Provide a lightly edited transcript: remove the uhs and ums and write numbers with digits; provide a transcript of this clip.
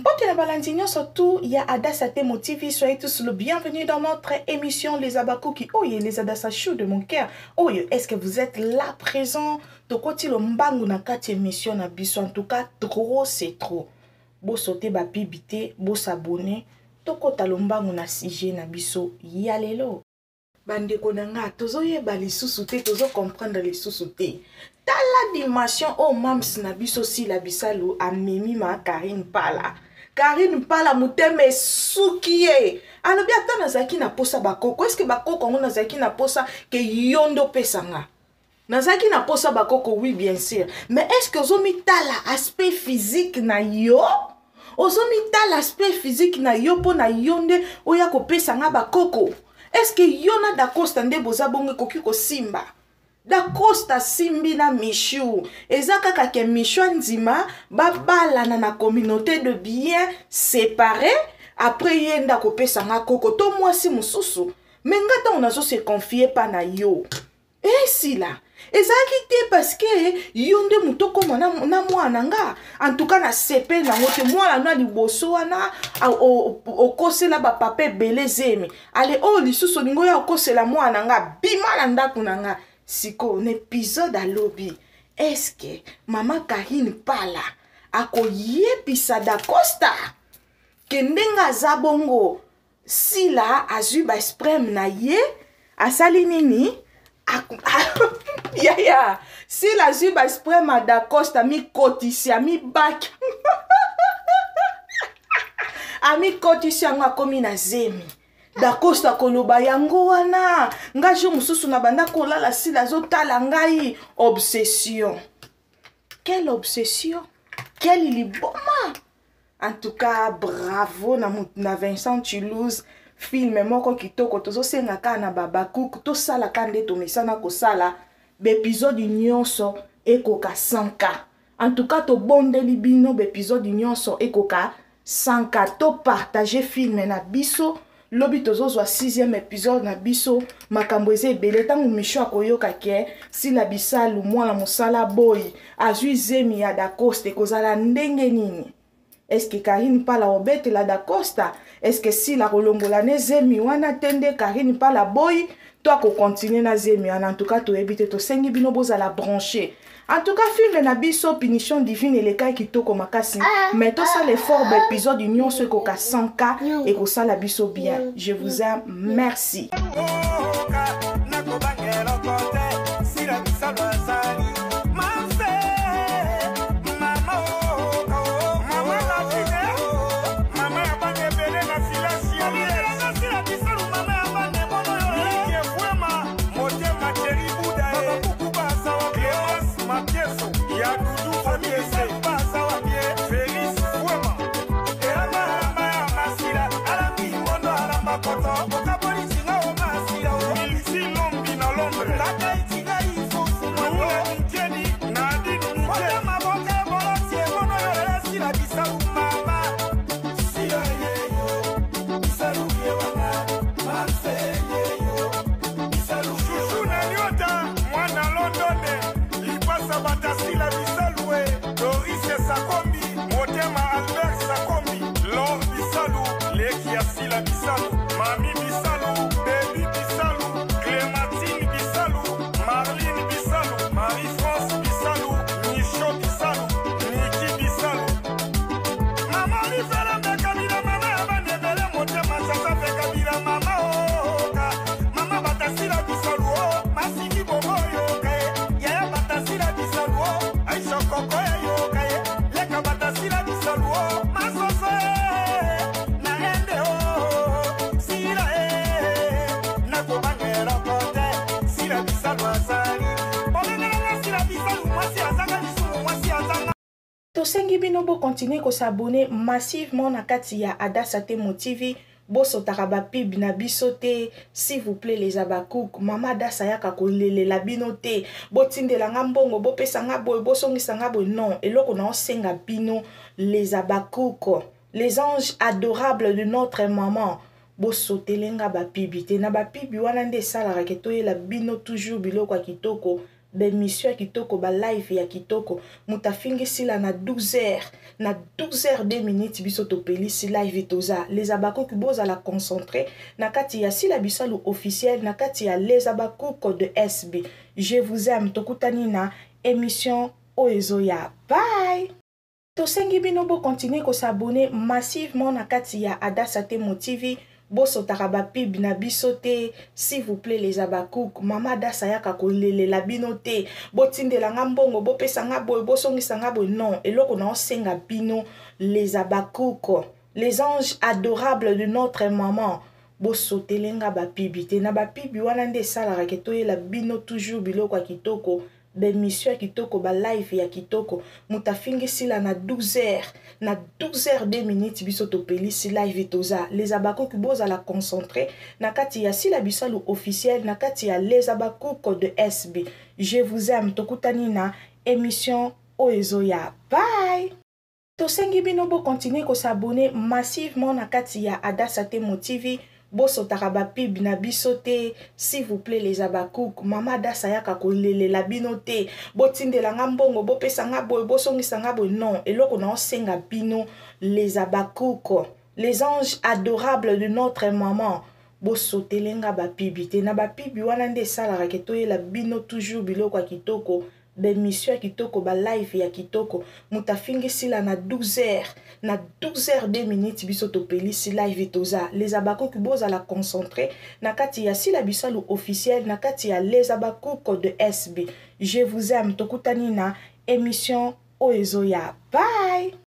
Mbote na balandi nyonso tout ya Adassa Temo TV, soyez tous le bienvenu dans notre émission Les Abakuki. Oye, les Adassa chou de mon cœur. Oye, est-ce que vous êtes là présent? Tokoti lo mbangu na kati émission na biso. En tout cas, trop c'est trop. Bo sauter ba pibité, bo s'abonner. Tokota lo mbangu na sujet na biso ya lelo. Bandeko na nga, tozoyeba lisusu te, tozo comprendre lisusu te. Tala dimension oyo mams na biso Sila Bisalu amemi ma Carine Pala. Carine Pala motema esuki ye. Alobi ata nazalaki na posa bakoko, est-ce que bakoko yango nazalaki na posa ke yo nde opesa nga? Nazalaki na posa bakoko, oui bien sûr, mais est-ce que ozomitala aspect physique na yo? Ozomitala aspect physique na yo mpo na yo nde oya kopesa nga bakoko? Est-ce que yo na Dacosta nde boza bongo ekoki kosimba? Dacosta simbi na Michou. Eza kaka ke Michou andima babalana na communauté de bien séparé, après ye nde akopesa nga koko to mwasi mosusu. Mais nga ntango nazo se confier pa na yo. Esila ezalaki te parce que yo nde moto okoma na mwana nga. En tout cas na sepeli nango te, mwana no ya liboso wana okosela ba papa ebele zemi. Ale oyo lisusu olingi oya okosela mwana nga, bima na ndako na nga. Sikoyo na épisode alobi, est-ce que mama Carine Pala akoyebisa Dacosta ke ndenge aza bongo Sila azwi ba sperme na ye, asali nini? Yaya, Sila azwi ba sperme ya Dacosta, amikotisi, amibaki. Amikotisi yango akomi na zemi. Dacosta koloba yango wana, nga jour mosusu na banda kolala Sila azotala ngai, obsession. Quelle obsession? Quelle liboma? En tout cas, bravo na Vincent Toulouse. Film moko kitoko, tozosenga kaka na babakuku, tosala kaka nde tomesana kosala baepisode nyonso ekoka 100K. En tout cas, tobondeli bino baepisode nyonso ekoka 100K. Topartage film na biso. Lobi tozozwa 6e épisode na biso, makambo eza ebele. Ntango Micho akoyoka ke Sila Bisalu mwana mosala boy azwi zemi ya Dacosta, ekozala ndenge nini? Est-ce que Carine Pala obetela Dacosta? Est-ce que Sila kolongola ne zemi wana te nde Carine Pala boy to akokontinue na zemi wana? En tout cas toyebi te, tosengi bino bozala branché. En tout cas film na biso Punition Divine elekaki kitoko makasi, mais tosala effort ba épisode nyonso ekoka 100K ekosala biso bien. Je vous aime, merci. Tosengi bino bo continuer ko s'abonner massivement na kati ya Adassa Temo TV. Bosotaka ba pub na biso te, s'il vous plaît les abakouk. Mama Adassa yaka kolelela bino te. Botindela nga mbongo, bopesa nga boye, bosongisa nga boye. Non, eloko na osenga bino les abakouk, les anges adorables de notre maman. Bosotele nga ba pub te. Na ba pub wana nde esalaka ke toyela bino toujours biloko ya kitoko. Baemission ya kitoko, balive ya kitoko. Moto afingi Sila na 12 heures, na 12 heures 2 minutes, biso topelisi live. Toza les Abakuki, bozala concentré na kati ya Sila Bisalu officiel, na kati ya les Abakuki de SB. Je vous aime. Tokutani na émission oyo ezoya. Bye. Tosengi bino bokontinue kos'abonner massivement na kati ya Adasa Temo TV. Bosotaka bapub na biso te, s'il vous plaît, les Abakouk. Mama Adasa yaka kolelela bino te. Botindela nga mbongo, bopesa nga boye, bosongisa nga boye, non. Eloko na osenga bino, les Abakouk, les anges adorables de notre maman, bosotele nga bapub te. Na bapub wana nde esalaka ke toyela bino toujours biloko ya kitoko, baemission ya kitoko, balive ya kitoko. Moto afingi Sila na 12 heures, na 12 heures 2 minutes, biso topelisi live. Toza les Abakuki, bozala concentré na kati ya Sila Bisalu officiel, na kati ya les Abakuki de SB. Je vous aime. Tokutani na émission oyo ezoya. Bye. Tosengi bino bokontinue kos'abonner massivement na kati ya Adasa Temo TV. Bosotaka bapub na biso te, s'il vous plaît, les Abakouk. Mama Adasa yaka kolelela bino te. Botindela nga mbongo, bopesa nga boye, bosongisa nga boye, non. Eloko na osenga bino, les Abakouk, les anges adorables de notre maman, bosotele nga bapub te. Na bapub wana nde esalaka ke toyela bino toujours biloko ya kitoko, baemission ya kitoko, balive ya kitoko. Moto afingi Sila na 12 heures, na 12 heures 2 minutes, biso topelisi live. Toza les Abakuki, bozala concentré na kati ya Sila Bisalu officiel, na kati ya les Abakuki de SB. Je vous aime. Tokutani na émission oyo ezoya. Bye.